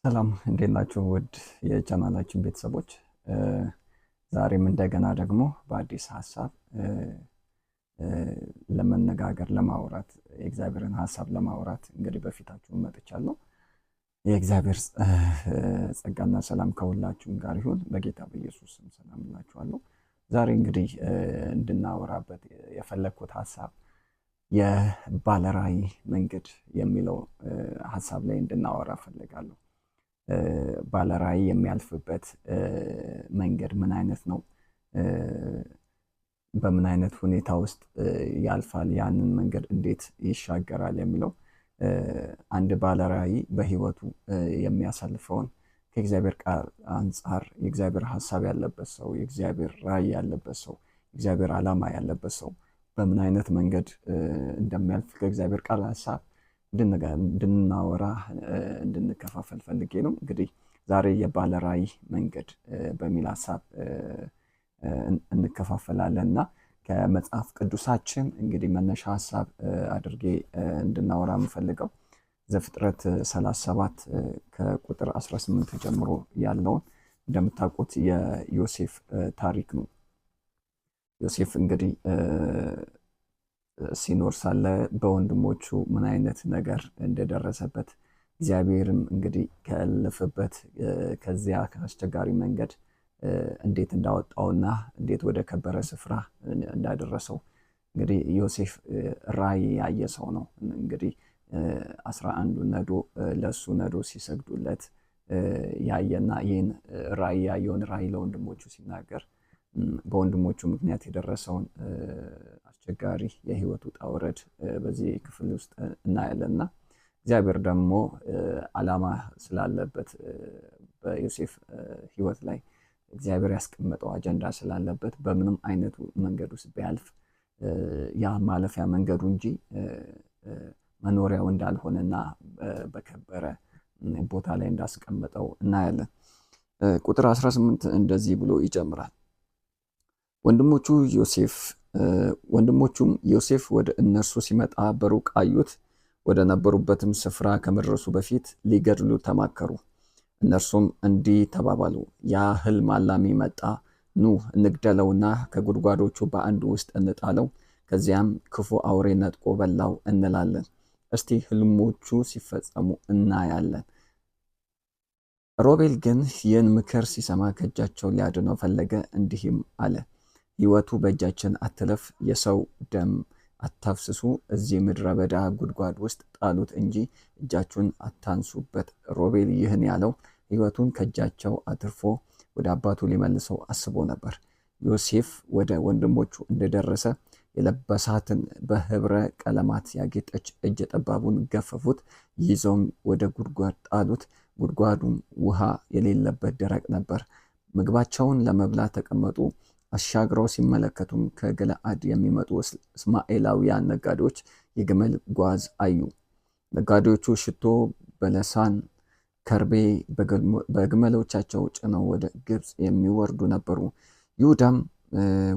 ሰላም እንዴት ናችሁ? ውድ የቻናላችን ቤተሰቦች፣ ዛሬም እንደገና ደግሞ በአዲስ ሀሳብ ለመነጋገር፣ ለማውራት፣ የእግዚአብሔርን ሀሳብ ለማውራት እንግዲህ በፊታችሁ መጥቻለሁ። የእግዚአብሔር ጸጋና ሰላም ከሁላችሁም ጋር ይሁን። በጌታ በኢየሱስ ስም ሰላም እላችኋለሁ። ዛሬ እንግዲህ እንድናወራበት የፈለግኩት ሀሳብ የባለራዕይ መንገድ የሚለው ሀሳብ ላይ እንድናወራ እፈልጋለሁ። ባለራዕይ የሚያልፍበት መንገድ ምን አይነት ነው? በምን አይነት ሁኔታ ውስጥ ያልፋል? ያንን መንገድ እንዴት ይሻገራል? የሚለው አንድ ባለራዕይ በህይወቱ የሚያሳልፈውን ከእግዚአብሔር ቃል አንጻር የእግዚአብሔር ሀሳብ ያለበት ሰው፣ የእግዚአብሔር ራዕይ ያለበት ሰው፣ የእግዚአብሔር ዓላማ ያለበት ሰው በምን አይነት መንገድ እንደሚያልፍ ከእግዚአብሔር ቃል ሀሳብ እንድናወራ፣ እንድንከፋፈል ፈልጌ ነው። እንግዲህ ዛሬ የባለራዕይ መንገድ በሚል ሀሳብ እንከፋፈላለን እና ከመጽሐፍ ቅዱሳችን እንግዲህ መነሻ ሀሳብ አድርጌ እንድናወራ የምፈልገው ዘፍጥረት 37 ከቁጥር 18 ጀምሮ ያለውን እንደምታውቁት የዮሴፍ ታሪክ ነው። ዮሴፍ እንግዲህ ሲኖር ሳለ በወንድሞቹ ምን አይነት ነገር እንደደረሰበት፣ እግዚአብሔርም እንግዲህ ከለፈበት ከዚያ ከአስቸጋሪ መንገድ እንዴት እንዳወጣውና እንዴት ወደ ከበረ ስፍራ እንዳደረሰው። እንግዲህ ዮሴፍ ራእይ ያየ ሰው ነው። እንግዲህ 11ዱ ነዶ ለእሱ ነዶ ሲሰግዱለት ያየና ይህን ራእይ ያየውን ራእይ ለወንድሞቹ ሲናገር በወንድሞቹ ምክንያት የደረሰውን አስቸጋሪ የህይወት ውጣ ውረድ በዚህ ክፍል ውስጥ እናያለን። እና እግዚአብሔር ደግሞ ዓላማ ስላለበት፣ በዮሴፍ ህይወት ላይ እግዚአብሔር ያስቀመጠው አጀንዳ ስላለበት፣ በምንም አይነቱ መንገድ ውስጥ ቢያልፍ ያ ማለፊያ መንገዱ እንጂ መኖሪያው እንዳልሆነና በከበረ ቦታ ላይ እንዳስቀመጠው እናያለን። ቁጥር 18 እንደዚህ ብሎ ይጀምራል። ወንድሞቹም ዮሴፍ ወደ እነርሱ ሲመጣ በሩቅ አዩት። ወደ ነበሩበትም ስፍራ ከመድረሱ በፊት ሊገድሉ ተማከሩ። እነርሱም እንዲህ ተባባሉ፣ ያ ሕልም አላሚ መጣ፣ ኑ እንግደለውና ከጉድጓዶቹ በአንዱ ውስጥ እንጣለው፣ ከዚያም ክፉ አውሬ ነጥቆ በላው እንላለን። እስቲ ሕልሞቹ ሲፈጸሙ እናያለን። ሮቤል ግን ይህን ምክር ሲሰማ ከእጃቸው ሊያድነው ፈለገ፣ እንዲህም አለ፣ ሕይወቱ በእጃችን አትለፍ፣ የሰው ደም አታፍስሱ፣ እዚህ ምድረ በዳ ጉድጓድ ውስጥ ጣሉት እንጂ እጃችሁን አታንሱበት። ሮቤል ይህን ያለው ሕይወቱን ከእጃቸው አትርፎ ወደ አባቱ ሊመልሰው አስቦ ነበር። ዮሴፍ ወደ ወንድሞቹ እንደደረሰ የለበሳትን በህብረ ቀለማት ያጌጠች እጀ ጠባቡን ገፈፉት፣ ይዘውም ወደ ጉድጓድ ጣሉት። ጉድጓዱም ውሃ የሌለበት ደረቅ ነበር። ምግባቸውን ለመብላት ተቀመጡ። አሻግረው ሲመለከቱም ከገለዓድ የሚመጡ እስማኤላውያን ነጋዴዎች የግመል ጓዝ አዩ። ነጋዴዎቹ ሽቶ፣ በለሳን፣ ከርቤ በግመሎቻቸው ጭነው ወደ ግብፅ የሚወርዱ ነበሩ። ይሁዳም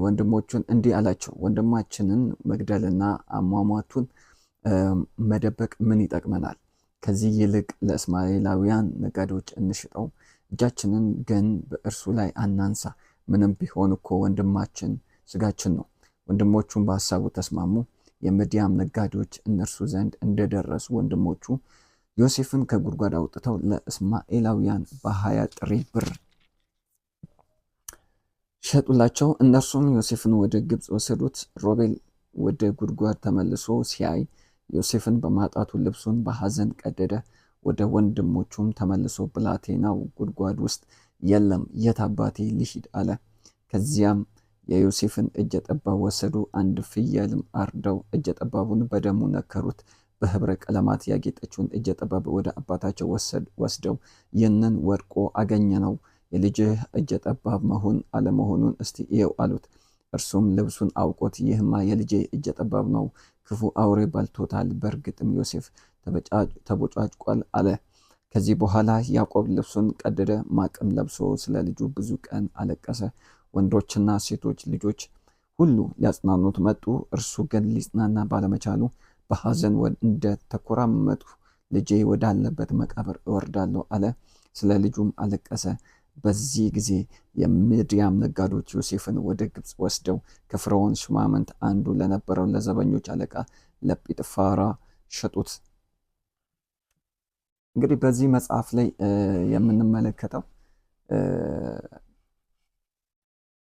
ወንድሞቹን እንዲህ አላቸው፣ ወንድማችንን መግደልና አሟሟቱን መደበቅ ምን ይጠቅመናል? ከዚህ ይልቅ ለእስማኤላውያን ነጋዴዎች እንሽጠው፣ እጃችንን ግን በእርሱ ላይ አናንሳ። ምንም ቢሆን እኮ ወንድማችን ስጋችን ነው። ወንድሞቹም በሀሳቡ ተስማሙ። የምድያም ነጋዴዎች እነርሱ ዘንድ እንደደረሱ ወንድሞቹ ዮሴፍን ከጉድጓድ አውጥተው ለእስማኤላውያን በ20 ጥሬ ብር ሸጡላቸው። እነርሱም ዮሴፍን ወደ ግብፅ ወሰዱት። ሮቤል ወደ ጉድጓድ ተመልሶ ሲያይ ዮሴፍን በማጣቱ ልብሱን በሐዘን ቀደደ። ወደ ወንድሞቹም ተመልሶ ብላቴናው ጉድጓድ ውስጥ የለም፣ የት አባቴ ልሂድ አለ። ከዚያም የዮሴፍን እጀ ጠባብ ወሰዱ። አንድ ፍየልም አርደው እጀ ጠባቡን በደሙ ነከሩት። በህብረ ቀለማት ያጌጠችውን እጀ ጠባብ ወደ አባታቸው ወስደው ይህንን ወድቆ አገኘነው፣ የልጅህ እጀ ጠባብ መሆን አለመሆኑን እስቲ እየው አሉት። እርሱም ልብሱን አውቆት ይህማ የልጄ እጀ ጠባብ ነው፣ ክፉ አውሬ በልቶታል፣ በእርግጥም ዮሴፍ ተቦጫጭቋል አለ። ከዚህ በኋላ ያዕቆብ ልብሱን ቀደደ፣ ማቅም ለብሶ ስለ ልጁ ብዙ ቀን አለቀሰ። ወንዶችና ሴቶች ልጆች ሁሉ ሊያጽናኑት መጡ። እርሱ ግን ሊጽናና ባለመቻሉ በሐዘን እንደ ተኮራመቱ ልጄ ወዳለበት መቃብር እወርዳለሁ አለ። ስለ ልጁም አለቀሰ። በዚህ ጊዜ የምድያም ነጋዶች ዮሴፍን ወደ ግብፅ ወስደው ከፈርዖን ሹማምንት አንዱ ለነበረው ለዘበኞች አለቃ ለጲጥፋራ ሸጡት። እንግዲህ በዚህ መጽሐፍ ላይ የምንመለከተው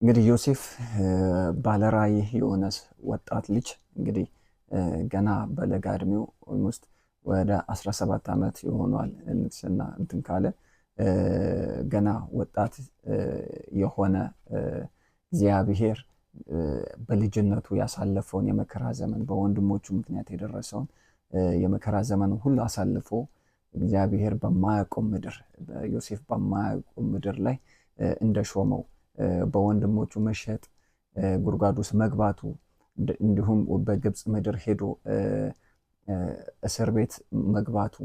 እንግዲህ ዮሴፍ ባለራዕይ የሆነ ወጣት ልጅ፣ እንግዲህ ገና በለጋ እድሜው almost ወደ 17 ዓመት ይሆነዋል ንግስና እንትን ካለ፣ ገና ወጣት የሆነ፣ እግዚአብሔር በልጅነቱ ያሳለፈውን የመከራ ዘመን፣ በወንድሞቹ ምክንያት የደረሰውን የመከራ ዘመን ሁሉ አሳልፎ እግዚአብሔር በማያውቀው ምድር፣ ዮሴፍ በማያውቀው ምድር ላይ እንደሾመው፣ በወንድሞቹ መሸጥ፣ ጉድጓድ ውስጥ መግባቱ፣ እንዲሁም በግብፅ ምድር ሄዶ እስር ቤት መግባቱ፣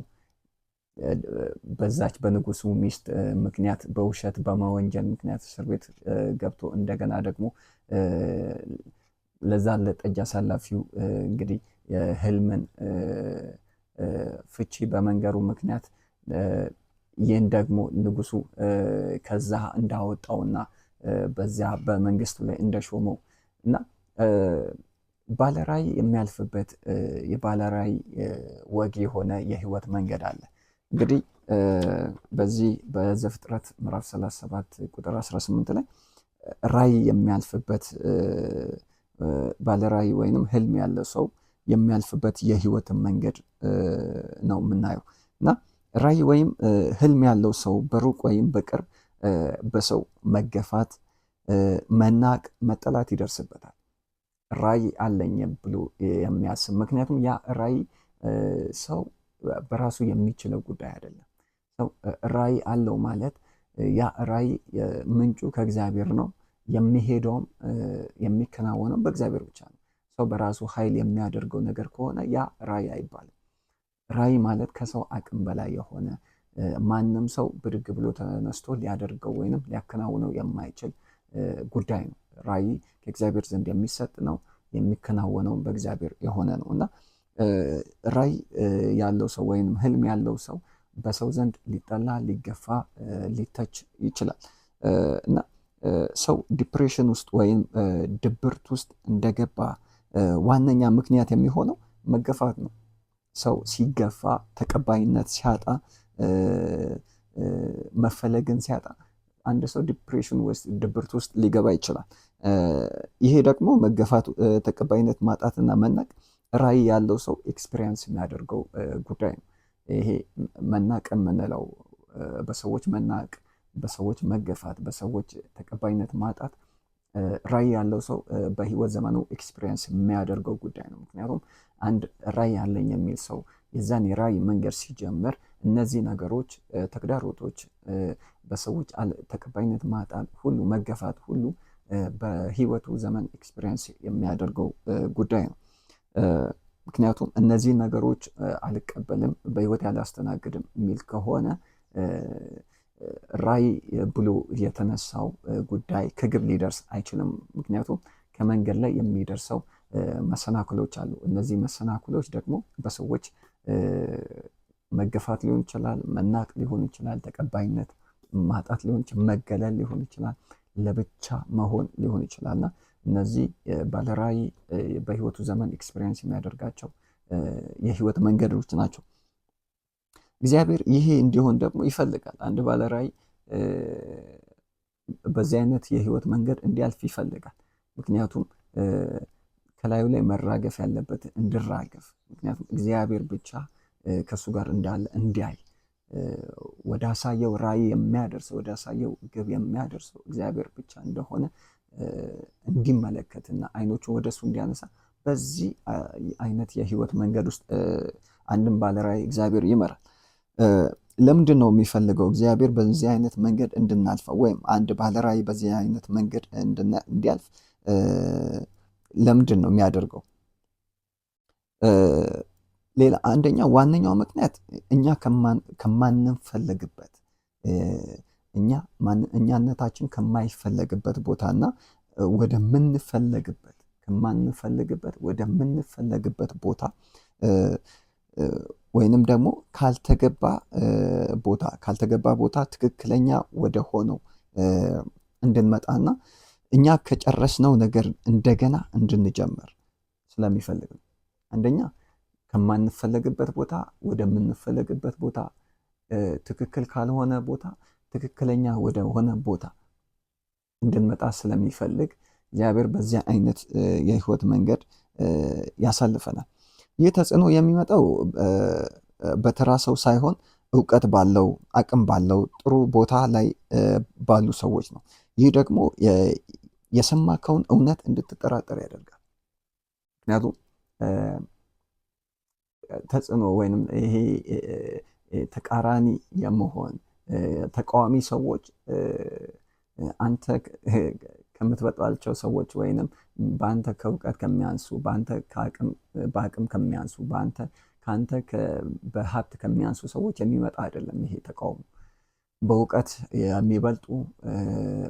በዛች በንጉሱ ሚስት ምክንያት በውሸት በመወንጀል ምክንያት እስር ቤት ገብቶ እንደገና ደግሞ ለዛ ለጠጅ አሳላፊው እንግዲህ የህልምን ፍቺ በመንገሩ ምክንያት ይህን ደግሞ ንጉሱ ከዛ እንዳወጣውና በዚያ በመንግስቱ ላይ እንደሾመው እና ባለራዕይ የሚያልፍበት የባለራዕይ ወግ የሆነ የህይወት መንገድ አለ። እንግዲህ በዚህ በዘፍጥረት ምዕራፍ 37 ቁጥር 18 ላይ ራዕይ የሚያልፍበት ባለራዕይ ወይንም ህልም ያለው ሰው የሚያልፍበት የህይወትን መንገድ ነው የምናየው። እና ራዕይ ወይም ህልም ያለው ሰው በሩቅ ወይም በቅርብ በሰው መገፋት፣ መናቅ፣ መጠላት ይደርስበታል። ራዕይ አለኝ ብሎ የሚያስብ፣ ምክንያቱም ያ ራዕይ ሰው በራሱ የሚችለው ጉዳይ አይደለም። ሰው ራዕይ አለው ማለት ያ ራዕይ ምንጩ ከእግዚአብሔር ነው። የሚሄደውም የሚከናወነው በእግዚአብሔር ብቻ ነው። ሰው በራሱ ኃይል የሚያደርገው ነገር ከሆነ ያ ራዕይ አይባልም። ራዕይ ማለት ከሰው አቅም በላይ የሆነ፣ ማንም ሰው ብድግ ብሎ ተነስቶ ሊያደርገው ወይንም ሊያከናውነው የማይችል ጉዳይ ነው። ራዕይ ከእግዚአብሔር ዘንድ የሚሰጥ ነው። የሚከናወነው በእግዚአብሔር የሆነ ነው። እና ራዕይ ያለው ሰው ወይንም ህልም ያለው ሰው በሰው ዘንድ ሊጠላ፣ ሊገፋ፣ ሊተች ይችላል። እና ሰው depression ውስጥ ወይም ድብርት ውስጥ እንደገባ ዋነኛ ምክንያት የሚሆነው መገፋት ነው። ሰው ሲገፋ፣ ተቀባይነት ሲያጣ፣ መፈለግን ሲያጣ አንድ ሰው depression ውስጥ፣ ድብርት ውስጥ ሊገባ ይችላል። ይሄ ደግሞ መገፋት፣ ተቀባይነት ማጣትና መናቅ ራዕይ ያለው ሰው experience የሚያደርገው ጉዳይ ነው። ይሄ መናቅ የምንለው፣ በሰዎች መናቅ፣ በሰዎች መገፋት፣ በሰዎች ተቀባይነት ማጣት ራዕይ ያለው ሰው በህይወት ዘመኑ experience የሚያደርገው ጉዳይ ነው። ምክንያቱም አንድ ራዕይ አለኝ የሚል ሰው የዛን የራዕይ መንገድ ሲጀምር እነዚህ ነገሮች፣ ተግዳሮቶች፣ በሰዎች ተቀባይነት ማጣት ሁሉ፣ መገፋት ሁሉ በህይወቱ ዘመን experience የሚያደርገው ጉዳይ ነው። ምክንያቱም እነዚህ ነገሮች አልቀበልም፣ በህይወት አላስተናግድም የሚል ከሆነ ራዕይ ብሎ የተነሳው ጉዳይ ከግብ ሊደርስ አይችልም። ምክንያቱም ከመንገድ ላይ የሚደርሰው መሰናክሎች አሉ። እነዚህ መሰናክሎች ደግሞ በሰዎች መገፋት ሊሆን ይችላል፣ መናቅ ሊሆን ይችላል፣ ተቀባይነት ማጣት ሊሆን ይችላል፣ መገለል ሊሆን ይችላል፣ ለብቻ መሆን ሊሆን ይችላል። እና እነዚህ ባለራዕይ በህይወቱ ዘመን experience የሚያደርጋቸው የህይወት መንገዶች ናቸው። እግዚአብሔር ይሄ እንዲሆን ደግሞ ይፈልጋል። አንድ ባለራዕይ በዚህ አይነት የህይወት መንገድ እንዲያልፍ ይፈልጋል። ምክንያቱም ከላዩ ላይ መራገፍ ያለበት እንዲራገፍ፣ ምክንያቱም እግዚአብሔር ብቻ ከእሱ ጋር እንዳለ እንዲያይ፣ ወደ አሳየው ራዕይ የሚያደርሰው፣ ወደ አሳየው ግብ የሚያደርሰው እግዚአብሔር ብቻ እንደሆነ እንዲመለከትና አይኖቹ ወደ እሱ እንዲያነሳ በዚህ አይነት የህይወት መንገድ ውስጥ አንድም ባለራዕይ እግዚአብሔር ይመራል። ለምንድን ነው የሚፈልገው እግዚአብሔር በዚህ አይነት መንገድ እንድናልፈው ወይም አንድ ባለራዕይ በዚህ አይነት መንገድ እንዲያልፍ ለምንድን ነው የሚያደርገው? ሌላ አንደኛ ዋነኛው ምክንያት እኛ ከማንፈለግበት፣ እኛ እኛነታችን ከማይፈለግበት ቦታና ወደምንፈለግበት፣ ከማንፈልግበት ወደምንፈለግበት ቦታ ወይንም ደግሞ ካልተገባ ቦታ ትክክለኛ ወደ ሆነው እንድንመጣና እኛ ከጨረስነው ነገር እንደገና እንድንጀምር ስለሚፈልግ ነው። አንደኛ ከማንፈለግበት ቦታ ወደምንፈለግበት ቦታ፣ ትክክል ካልሆነ ቦታ ትክክለኛ ወደ ሆነ ቦታ እንድንመጣ ስለሚፈልግ እግዚአብሔር በዚያ አይነት የህይወት መንገድ ያሳልፈናል። ይህ ተጽዕኖ የሚመጣው በተራ ሰው ሳይሆን እውቀት ባለው፣ አቅም ባለው፣ ጥሩ ቦታ ላይ ባሉ ሰዎች ነው። ይህ ደግሞ የሰማከውን እውነት እንድትጠራጠር ያደርጋል። ምክንያቱም ተጽዕኖ ወይንም ይሄ ተቃራኒ የመሆን ተቃዋሚ ሰዎች አንተ ከምትበልጣቸው ሰዎች ወይንም በአንተ ከእውቀት ከሚያንሱ፣ በአንተ በአቅም ከሚያንሱ፣ በአንተ ከአንተ በሀብት ከሚያንሱ ሰዎች የሚመጣ አይደለም። ይሄ ተቃውሞ በእውቀት የሚበልጡ፣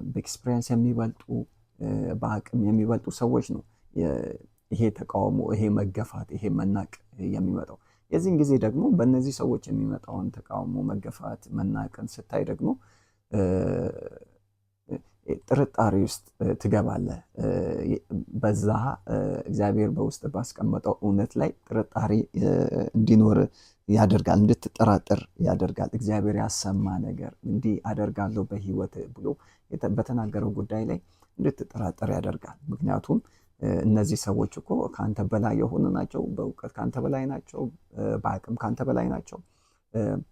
በ experience የሚበልጡ፣ በአቅም የሚበልጡ ሰዎች ነው ይሄ ተቃውሞ፣ ይሄ መገፋት፣ ይሄ መናቅ የሚመጣው። የዚህን ጊዜ ደግሞ በእነዚህ ሰዎች የሚመጣውን ተቃውሞ፣ መገፋት፣ መናቅን ስታይ ደግሞ ጥርጣሬ ውስጥ ትገባለህ። በዛ እግዚአብሔር በውስጥ ባስቀመጠው እውነት ላይ ጥርጣሬ እንዲኖር ያደርጋል፣ እንድትጠራጠር ያደርጋል። እግዚአብሔር ያሰማ ነገር እንዲህ አደርጋለሁ በህይወት ብሎ በተናገረው ጉዳይ ላይ እንድትጠራጠር ያደርጋል። ምክንያቱም እነዚህ ሰዎች እኮ ከአንተ በላይ የሆኑ ናቸው። በእውቀት ከአንተ በላይ ናቸው። በአቅም ከአንተ በላይ ናቸው።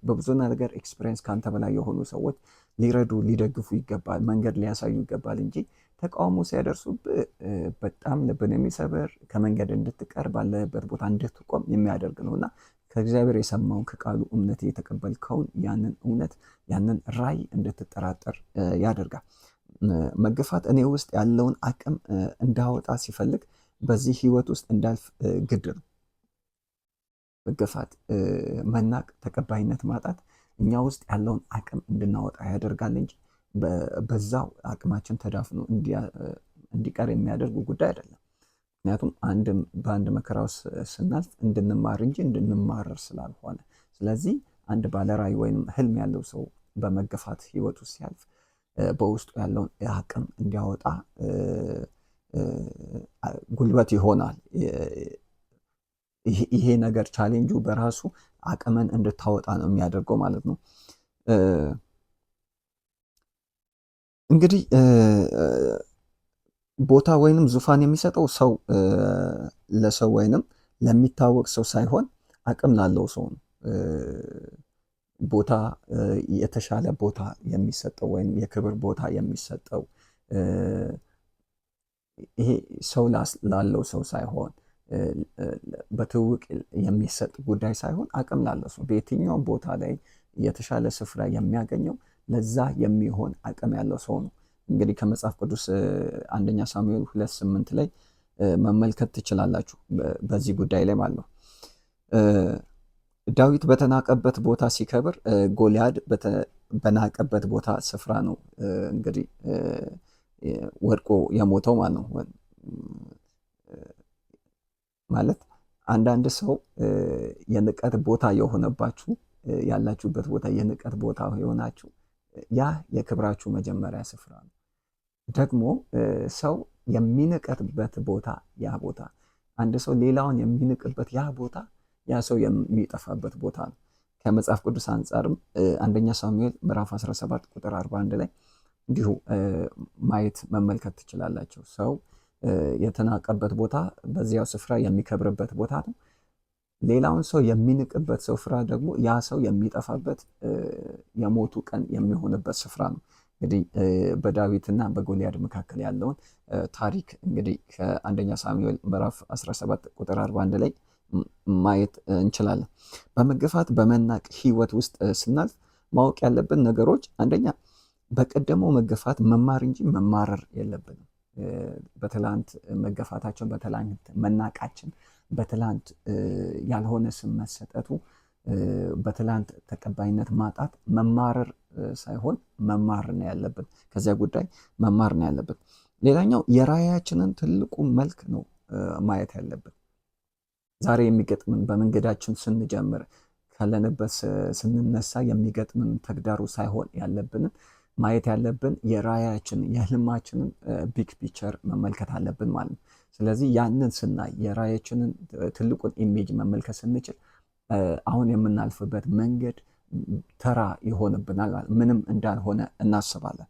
በብዙ ነገር experience ከአንተ በላይ የሆኑ ሰዎች ሊረዱ፣ ሊደግፉ ይገባል፣ መንገድ ሊያሳዩ ይገባል እንጂ ተቃውሞ ሲያደርሱብህ በጣም ልብን የሚሰብር፣ ከመንገድ እንድትቀር፣ ባለበት ቦታ እንድትቆም የሚያደርግ ነው እና ከእግዚአብሔር የሰማውን፣ ከቃሉ እምነት የተቀበልከውን ያንን እውነት፣ ያንን ራዕይ እንድትጠራጠር ያደርጋል። መገፋት እኔ ውስጥ ያለውን አቅም እንዳወጣ ሲፈልግ በዚህ ህይወት ውስጥ እንዳልፍ ግድ ነው። መገፋት፣ መናቅ፣ ተቀባይነት ማጣት እኛ ውስጥ ያለውን አቅም እንድናወጣ ያደርጋል እንጂ በዛው አቅማችን ተዳፍኖ እንዲቀር የሚያደርጉ ጉዳይ አይደለም። ምክንያቱም አንድ በአንድ መከራ ውስጥ ስናልፍ እንድንማር እንጂ እንድንማረር ስላልሆነ። ስለዚህ አንድ ባለራዕይ ወይም ህልም ያለው ሰው በመገፋት ህይወቱ ሲያልፍ በውስጡ ያለውን አቅም እንዲያወጣ ጉልበት ይሆናል። ይሄ ነገር ቻሌንጁ በራሱ አቅምን እንድታወጣ ነው የሚያደርገው ማለት ነው። እንግዲህ ቦታ ወይንም ዙፋን የሚሰጠው ሰው ለሰው ወይንም ለሚታወቅ ሰው ሳይሆን አቅም ላለው ሰው ነው። ቦታ፣ የተሻለ ቦታ የሚሰጠው ወይም የክብር ቦታ የሚሰጠው ይሄ ሰው ላለው ሰው ሳይሆን፣ በትውውቅ የሚሰጥ ጉዳይ ሳይሆን አቅም ላለው ሰው፣ በየትኛውም ቦታ ላይ የተሻለ ስፍራ የሚያገኘው ለዛ የሚሆን አቅም ያለው ሰው ነው። እንግዲህ ከመጽሐፍ ቅዱስ አንደኛ ሳሙኤል 2:8 ላይ መመልከት ትችላላችሁ በዚህ ጉዳይ ላይ ማለት ነው። ዳዊት በተናቀበት ቦታ ሲከብር ጎልያድ በናቀበት ቦታ ስፍራ ነው እንግዲህ ወድቆ የሞተው ማለት ነው። ማለት አንዳንድ ሰው የንቀት ቦታ የሆነባችሁ፣ ያላችሁበት ቦታ የንቀት ቦታ የሆናችሁ ያ የክብራችሁ መጀመሪያ ስፍራ ነው። ደግሞ ሰው የሚንቀትበት ቦታ ያ ቦታ፣ አንድ ሰው ሌላውን የሚንቅበት ያ ቦታ ያ ሰው የሚጠፋበት ቦታ ነው። ከመጽሐፍ ቅዱስ አንጻርም አንደኛ ሳሙኤል ምዕራፍ 17 ቁጥር 41 ላይ እንዲሁ ማየት፣ መመልከት ትችላላችሁ። ሰው የተናቀበት ቦታ በዚያው ስፍራ የሚከብርበት ቦታ ነው። ሌላውን ሰው የሚንቅበት ስፍራ ደግሞ ያ ሰው የሚጠፋበት፣ የሞቱ ቀን የሚሆንበት ስፍራ ነው። እንግዲህ በዳዊትና በጎልያድ መካከል ያለውን ታሪክ እንግዲህ ከአንደኛ ሳሙኤል ምዕራፍ 17 ቁጥር 41 ላይ ማየት እንችላለን። በመገፋት፣ በመናቅ ህይወት ውስጥ ስናልፍ ማወቅ ያለብን ነገሮች አንደኛ በቀደመው መገፋት መማር እንጂ መማረር የለብንም። በትላንት መገፋታችን፣ በትላንት መናቃችን፣ በትላንት ያልሆነ ስም መሰጠቱ፣ በትላንት ተቀባይነት ማጣት መማረር ሳይሆን መማር ነው ያለብን። ከዚያ ጉዳይ መማር ነው ያለብን። ሌላኛው የራዕያችንን ትልቁ መልክ ነው ማየት ያለብን። ዛሬ የሚገጥምን በመንገዳችን ስንጀምር ካለንበት ስንነሳ የሚገጥምን ተግዳሮት ሳይሆን ያለብንን ማየት ያለብን የራእያችንን የህልማችንን big picture መመልከት አለብን ማለት ነው። ስለዚህ ያንን ስናይ የራእያችንን ትልቁን image መመልከት ስንችል አሁን የምናልፍበት መንገድ ተራ ይሆንብናል፣ ምንም እንዳልሆነ እናስባለን።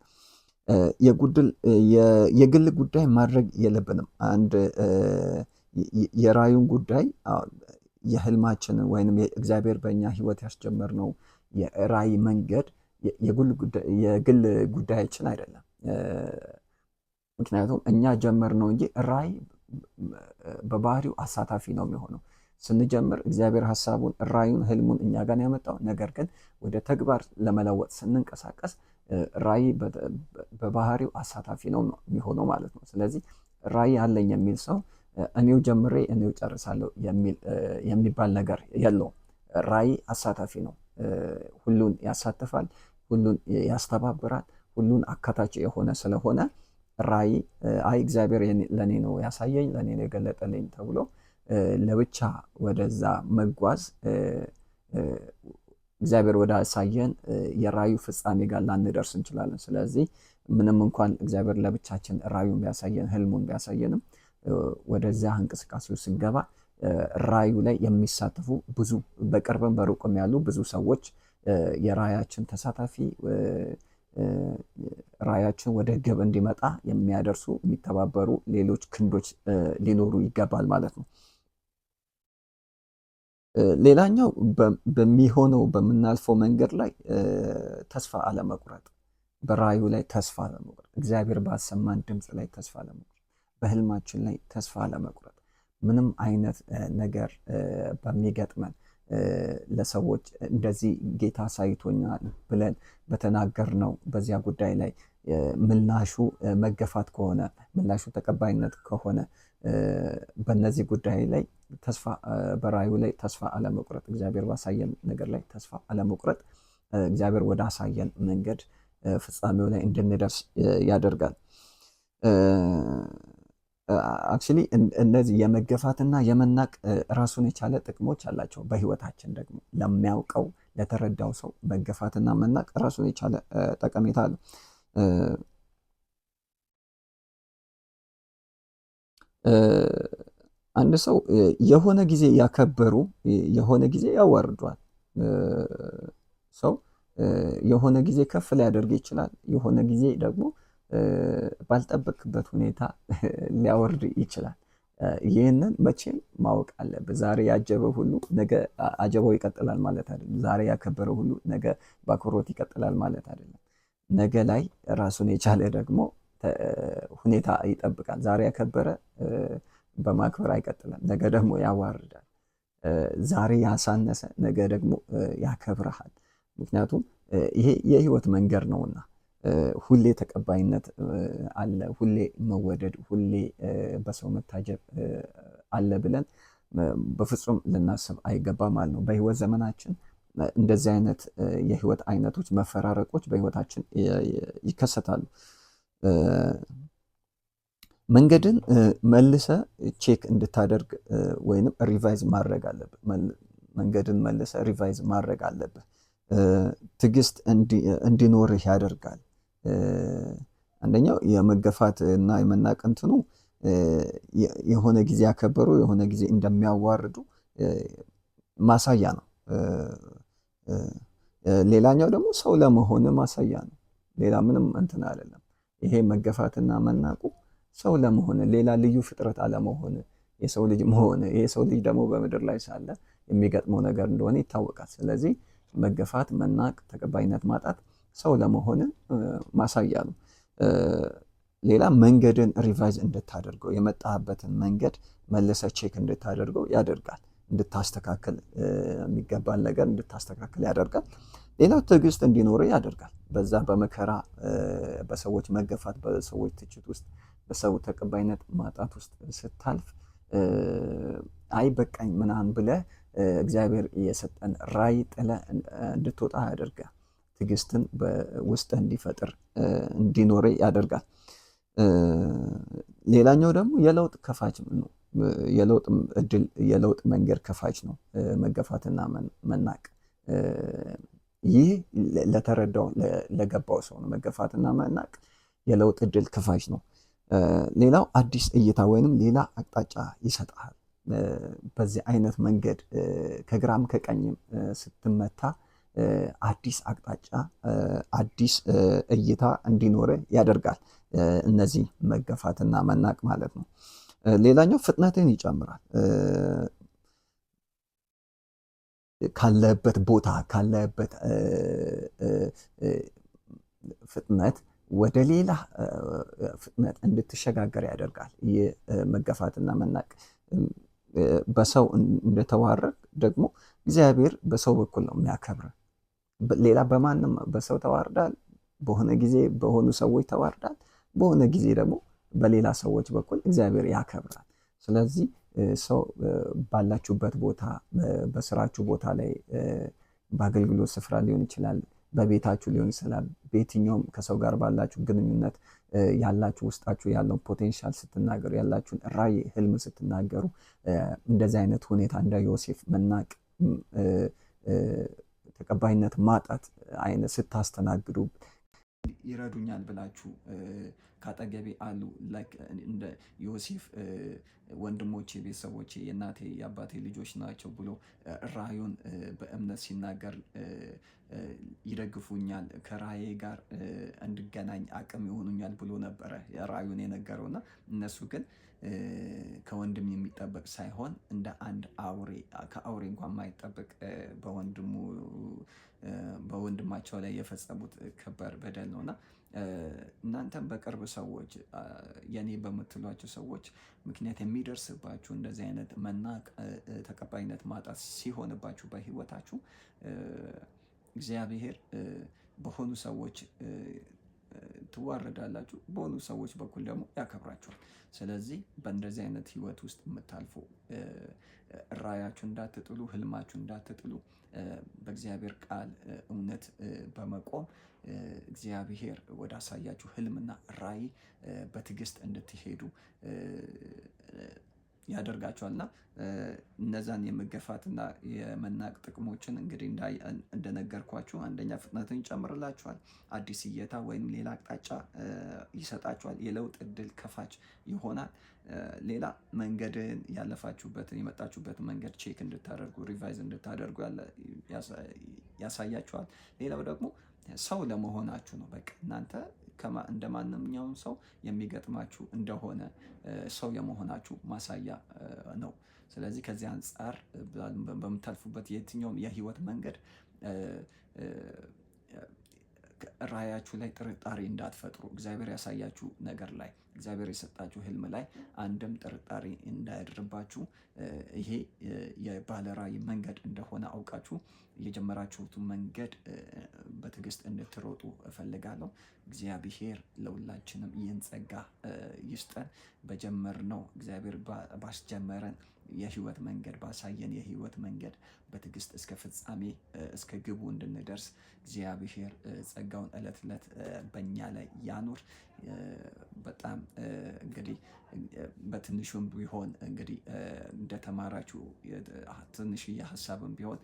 የግል ጉዳይ ማድረግ የለብንም። አንድ የራእዩን ጉዳይ የህልማችንን ወይንም እግዚአብሔር በእኛ ህይወት ያስጀመርነው የራእይ መንገድ የግል ጉዳያችን አይደለም። ምክንያቱም እኛ ጀመርነው እንጂ ራእይ በባህሪው አሳታፊ ነው የሚሆነው። ስንጀምር እግዚአብሔር ሀሳቡን፣ ራእዩን፣ ህልሙን እኛ ጋር ያመጣው፣ ነገር ግን ወደ ተግባር ለመለወጥ ስንንቀሳቀስ ራእይ በባህሪው አሳታፊ ነው የሚሆነው ማለት ነው። ስለዚህ ራእይ አለኝ የሚል ሰው እኔው ጀምሬ እኔው ጨርሳለሁ የሚባል ነገር የለውም። ራእይ አሳታፊ ነው። ሁሉን ያሳትፋል፣ ሁሉን ያስተባብራል፣ ሁሉን አካታች የሆነ ስለሆነ ራእይ አይ እግዚአብሔር ለእኔ ነው ያሳየኝ ለእኔ ነው የገለጠልኝ ተብሎ ለብቻ ወደዛ መጓዝ እግዚአብሔር ወደ አሳየን የራእዩ ፍጻሜ ጋር ላንደርስ እንችላለን። ስለዚህ ምንም እንኳን እግዚአብሔር ለብቻችን ራእዩን ቢያሳየን ህልሙን ቢያሳየንም ወደዚያ እንቅስቃሴ ውስጥ ስንገባ ራእዩ ላይ የሚሳተፉ ብዙ በቅርብም በሩቅም ያሉ ብዙ ሰዎች የራእያችን ተሳታፊ ራእያችን ወደ ግብ እንዲመጣ የሚያደርሱ የሚተባበሩ ሌሎች ክንዶች ሊኖሩ ይገባል ማለት ነው። ሌላኛው በሚሆነው በምናልፈው መንገድ ላይ ተስፋ አለመቁረጥ፣ በራእዩ ላይ ተስፋ አለመቁረጥ፣ እግዚአብሔር ባሰማን ድምፅ ላይ ተስፋ አለመቁረጥ፣ በህልማችን ላይ ተስፋ አለመቁረጥ፣ ምንም አይነት ነገር በሚገጥመን ለሰዎች እንደዚህ ጌታ አሳይቶኛል ብለን በተናገርነው በዚያ ጉዳይ ላይ ምላሹ መገፋት ከሆነ፣ ምላሹ ተቀባይነት ከሆነ፣ በእነዚህ ጉዳይ ላይ ተስፋ በራእዩ ላይ ተስፋ አለመቁረጥ፣ እግዚአብሔር ባሳየን ነገር ላይ ተስፋ አለመቁረጥ እግዚአብሔር ወደ አሳየን መንገድ ፍጻሜው ላይ እንድንደርስ ያደርጋል። Actually እነዚህ የመገፋትና የመናቅ ራሱን የቻለ ጥቅሞች አላቸው። በህይወታችን ደግሞ ለሚያውቀው ለተረዳው ሰው መገፋትና መናቅ ራሱን የቻለ ጠቀሜታ አለው። አንድ ሰው የሆነ ጊዜ ያከበሩ የሆነ ጊዜ ያዋርዷል። ሰው የሆነ ጊዜ ከፍ ሊያደርግ ይችላል። የሆነ ጊዜ ደግሞ ባልጠበቅበት ሁኔታ ሊያወርድ ይችላል። ይህንን መቼም ማወቅ አለብህ። ዛሬ ያጀበ ሁሉ ነገ አጀባው ይቀጥላል ማለት አይደለም። ዛሬ ያከበረ ሁሉ ነገ በአክብሮት ይቀጥላል ማለት አይደለም። ነገ ላይ ራሱን የቻለ ደግሞ ሁኔታ ይጠብቃል። ዛሬ ያከበረ በማክበር አይቀጥልም፣ ነገ ደግሞ ያዋርዳል። ዛሬ ያሳነሰ ነገ ደግሞ ያከብርሃል። ምክንያቱም ይሄ የህይወት መንገድ ነውና ሁሌ ተቀባይነት አለ፣ ሁሌ መወደድ፣ ሁሌ በሰው መታጀብ አለ ብለን በፍጹም ልናስብ አይገባም ማለት ነው። በህይወት ዘመናችን እንደዚህ አይነት የህይወት አይነቶች መፈራረቆች በህይወታችን ይከሰታሉ። መንገድን መልሰህ check እንድታደርግ ወይንም revise ማድረግ አለብህ። መንገድን መልሰህ revise ማድረግ አለብህ። ትዕግስት እንዲኖርህ ያደርጋል። አንደኛው የመገፋት እና የመናቅ እንትኑ የሆነ ጊዜ ያከበሩ የሆነ ጊዜ እንደሚያዋርዱ ማሳያ ነው። ሌላኛው ደግሞ ሰው ለመሆን ማሳያ ነው። ሌላ ምንም እንትን አይደለም። ይሄ መገፋትና መናቁ ሰው ለመሆን ሌላ ልዩ ፍጥረት አለመሆን የሰው ልጅ መሆን፣ የሰው ልጅ ደግሞ በምድር ላይ ሳለ የሚገጥመው ነገር እንደሆነ ይታወቃል። ስለዚህ መገፋት፣ መናቅ፣ ተቀባይነት ማጣት ሰው ለመሆን ማሳያ ነው። ሌላ መንገድን revise እንድታደርገው የመጣህበትን መንገድ መልሰህ check እንድታደርገው ያደርጋል። እንድታስተካክል የሚገባን ነገር እንድታስተካክል ያደርጋል። ሌላው ትዕግስት እንዲኖር ያደርጋል። በዛ በመከራ በሰዎች መገፋት፣ በሰዎች ትችት ውስጥ፣ በሰው ተቀባይነት ማጣት ውስጥ ስታልፍ አይ በቃኝ ምናምን ብለህ እግዚአብሔር የሰጠን ራዕይ ጥለህ እንድትወጣ ያደርጋል። ትዕግስትን በውስጥህ እንዲፈጥር እንዲኖር ያደርጋል። ሌላኛው ደግሞ የለውጥ ከፋች ነው። የለውጥ እድል የለውጥ መንገድ ከፋች ነው መገፋትና መናቅ። ይህ ለተረዳው ለገባው ሰው ነው። መገፋትና መናቅ የለውጥ እድል ከፋች ነው። ሌላው አዲስ እይታ ወይንም ሌላ አቅጣጫ ይሰጥሃል። በዚህ አይነት መንገድ ከግራም ከቀኝም ስትመታ አዲስ አቅጣጫ፣ አዲስ እይታ እንዲኖር ያደርጋል። እነዚህ መገፋትና መናቅ ማለት ነው። ሌላኛው ፍጥነትን ይጨምራል። ካለበት ቦታ፣ ካለበት ፍጥነት ወደ ሌላ ፍጥነት እንድትሸጋገር ያደርጋል። ይህ መገፋትና መናቅ፣ በሰው እንደተዋረድ ደግሞ እግዚአብሔር በሰው በኩል ነው የሚያከብር። ሌላ በማንም፣ በሰው ተዋርዳል፣ በሆነ ጊዜ በሆኑ ሰዎች ተዋርዳል፣ በሆነ ጊዜ ደግሞ በሌላ ሰዎች በኩል እግዚአብሔር ያከብራል። ስለዚህ ሰው ባላችሁበት ቦታ፣ በስራችሁ ቦታ ላይ፣ በአገልግሎት ስፍራ ሊሆን ይችላል፣ በቤታችሁ ሊሆን ይችላል። በየትኛውም ከሰው ጋር ባላችሁ ግንኙነት ያላችሁ፣ ውስጣችሁ ያለውን potential ስትናገሩ፣ ያላችሁን ራዕይ፣ ህልም ስትናገሩ እንደዚህ አይነት ሁኔታ እንደ ዮሴፍ መናቅ፣ ተቀባይነት ማጣት አይነት ስታስተናግዱ፣ ይረዱኛል ብላችሁ ካጠገቤ አሉ፣ እንደ ዮሴፍ ወንድሞቼ፣ ቤተሰቦቼ፣ የእናቴ የአባቴ ልጆች ናቸው ብሎ ራእዩን በእምነት ሲናገር ይደግፉኛል፣ ከራእዬ ጋር እንድገናኝ አቅም ይሆኑኛል ብሎ ነበረ ራእዩን የነገረው። እና እነሱ ግን ከወንድም የሚጠበቅ ሳይሆን እንደ አንድ አውሬ፣ ከአውሬ እንኳን የማይጠበቅ በወንድማቸው ላይ የፈጸሙት ከባድ በደል ነው። እና እናንተም በቅርብ ሰዎች፣ የኔ በምትሏቸው ሰዎች ምክንያት የሚደርስባችሁ እንደዚህ አይነት መናቅ፣ ተቀባይነት ማጣት ሲሆንባችሁ በህይወታችሁ፣ እግዚአብሔር በሆኑ ሰዎች ትዋረዳላችሁ፣ በሆኑ ሰዎች በኩል ደግሞ ያከብራችኋል። ስለዚህ በእንደዚህ አይነት ህይወት ውስጥ የምታልፉ ራያችሁ እንዳትጥሉ፣ ህልማችሁ እንዳትጥሉ፣ በእግዚአብሔር ቃል እውነት በመቆም እግዚአብሔር ወዳሳያችሁ ህልምና ራዕይ በትዕግስት እንድትሄዱ ያደርጋቸዋል። እና እነዛን የመገፋትና የመናቅ ጥቅሞችን እንግዲህ እንደነገርኳችሁ አንደኛ ፍጥነትን ይጨምርላችኋል፣ አዲስ እይታ ወይም ሌላ አቅጣጫ ይሰጣችኋል፣ የለውጥ እድል ከፋች ይሆናል። ሌላ መንገድን፣ ያለፋችሁበትን የመጣችሁበትን መንገድ check እንድታደርጉ፣ revise እንድታደርጉ ያሳያችኋል። ሌላው ደግሞ ሰው ለመሆናችሁ ነው። በቃ እናንተ እንደ ማንኛውም ሰው የሚገጥማችሁ እንደሆነ ሰው የመሆናችሁ ማሳያ ነው። ስለዚህ ከዚህ አንጻር በምታልፉበት የትኛውም የህይወት መንገድ ራያችሁ ላይ ጥርጣሬ እንዳትፈጥሩ፣ እግዚአብሔር ያሳያችሁ ነገር ላይ፣ እግዚአብሔር የሰጣችሁ ህልም ላይ አንድም ጥርጣሬ እንዳያድርባችሁ፣ ይሄ የባለ ራዕይ መንገድ እንደሆነ አውቃችሁ የጀመራችሁትን መንገድ በትዕግስት እንድትሮጡ እፈልጋለሁ። እግዚአብሔር ለሁላችንም ይህን ጸጋ ይስጠን። በጀመርነው፣ እግዚአብሔር ባስጀመረን የህይወት መንገድ፣ ባሳየን የህይወት መንገድ በትዕግስት እስከ ፍጻሜ፣ እስከ ግቡ እንድንደርስ እግዚአብሔር ጸጋውን ዕለት ዕለት በእኛ ላይ ያኑር። በጣም እንግዲህ በትንሹም ቢሆን እንግዲህ እንደተማራችሁ፣ ትንሽዬ ሀሳብም ቢሆን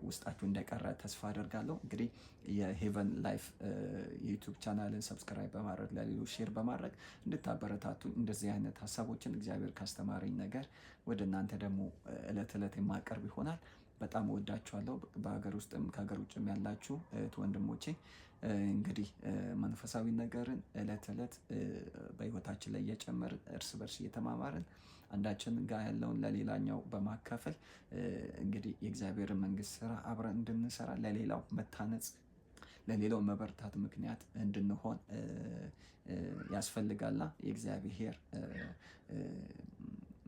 ውስጣችሁ እንደቀረ ተስፋ አደርጋለሁ። እንግዲህ የ Heaven Life የ YouTube channel ን subscribe በማድረግ፣ ለሌሎች share በማድረግ እንድታበረታቱኝ፣ እንደዚህ አይነት ሀሳቦችን እግዚአብሔር ካስተማረኝ ነገር ወደ እናንተ ደግሞ እለት እለት የማቀርብ ይሆናል። በጣም እወዳችኋለሁ። በሀገር ውስጥም ከሀገር ውጭም ያላችሁ እህት ወንድሞቼ፣ እንግዲህ መንፈሳዊ ነገርን እለት እለት በህይወታችን ላይ እየጨመርን፣ እርስ በርስ እየተማማርን፣ አንዳችን ጋር ያለውን ለሌላኛው በማካፈል እንግዲህ የእግዚአብሔርን መንግስት ስራ አብረን እንድንሰራ፣ ለሌላው መታነጽ፣ ለሌላው መበርታት ምክንያት እንድንሆን ያስፈልጋልና የእግዚአብሔር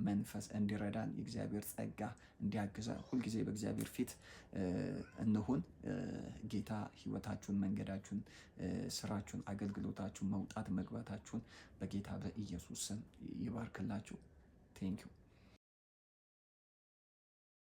መንፈስ እንዲረዳን፣ የእግዚአብሔር ጸጋ እንዲያግዘን ሁልጊዜ በእግዚአብሔር ፊት እንሁን። ጌታ ህይወታችሁን፣ መንገዳችሁን፣ ስራችሁን፣ አገልግሎታችሁን፣ መውጣት መግባታችሁን በጌታ በኢየሱስ ስም ይባርክላችሁ። Thank you.